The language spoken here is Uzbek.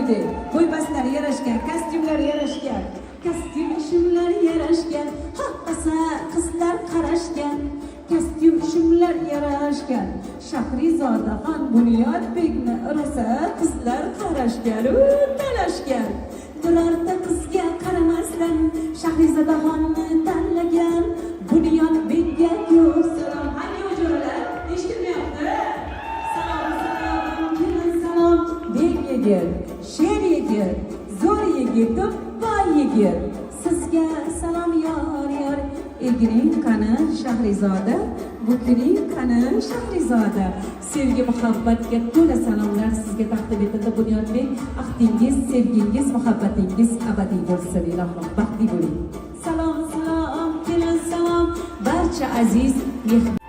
Do'stlardek bo'y-bastlari yarashgan, kostyumlari yarashgan, kostyum shimlar yarashgan, hammasi qizlar qarashgan, kostyum shimlar yarashgan. Shahrizodaxon Bunyodbekni rosa qizlar qarashgan, u talashgan. Birorta qizga qaramasdan Shahrizodaxonni tanlagan. Bunyodbekka ko'p salom. Qani jo'ralar? Eshitilmayapti. Salom, salom, kelin salom. Bek yigit, sher yigit, zo'r yigitim, boy yigit. Sizga salom, yor yor. Egiring qani, Shahrizoda, bukiring qani, Shahrizoda. Sevgi muhabbatga to'la salomlar sizga taqdim etildi, Bunyodbek. Ahdingiz, sevgingiz, muhabbatingiz abadiy bo'lsin, ilohim. Baxtli bo'ling. Salom, salom, kelin salom. Barcha aziz mehmon